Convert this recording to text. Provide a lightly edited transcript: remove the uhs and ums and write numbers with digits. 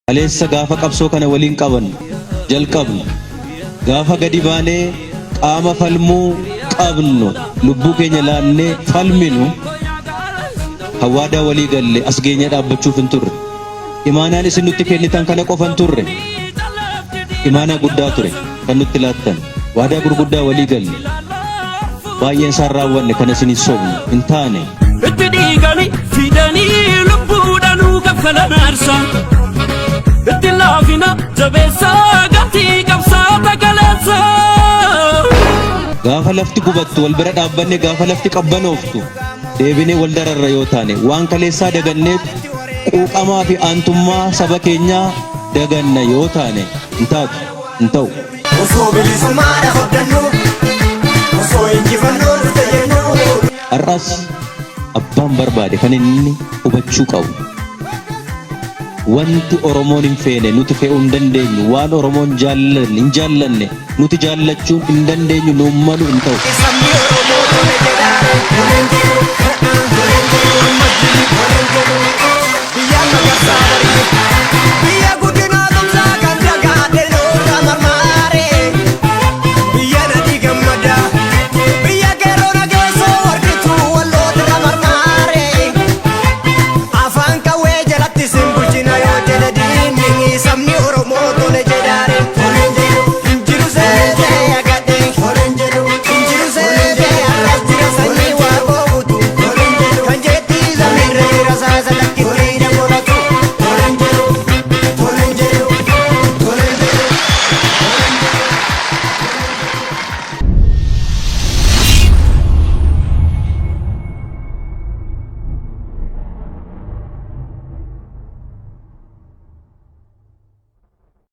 Kaleessa gaafa qabsoo kana waliin qabannu, jalqabnu, gaafa gadi baanee qaama falmuu qabnu lubbuu keenya laannee falminu kan waadaa walii galle as geenyee dhaabbachuuf hin turre. Imaanaan isin nutti kennitan kana qofa hin turre. Imaanaa guddaa ture kan nutti laattan. Waadaa gurguddaa walii galle. Baay'een isaan raawwanne kana isin hin sobnu hin taane. Itti dhiigani fidanii lubbuudhanuu kaffalan aarsaa. Itti laafina jabeessaa gatii qabsaa takaleessaa. Gaafa lafti gubattu wal bira dhaabbanne, gaafa lafti qabbanooftu deebinee wal dararra yoo taane, waan kaleessaa daganneet quuqamaa fi aantummaa saba keenyaa daganna yoo taane, hin taatu, hin ta'u. Osoo bilisummaadhaaf abdannu, osoo injifannoo dhufte jennu. Har'as abbaan barbaade kan inni hubachuu qabu, wanti Oromoon hin feene nuti fe'uu hin dandeenyu, waan Oromoon jaallanne hin jaallanne nuti jaallachuu hin dandeenyu, nuun malu, hin ta'u. Sabni Oromoo tole jedha, toleen jedhu, toleen jedhu, toleen jedhu. Biyyaan magarsaa barii,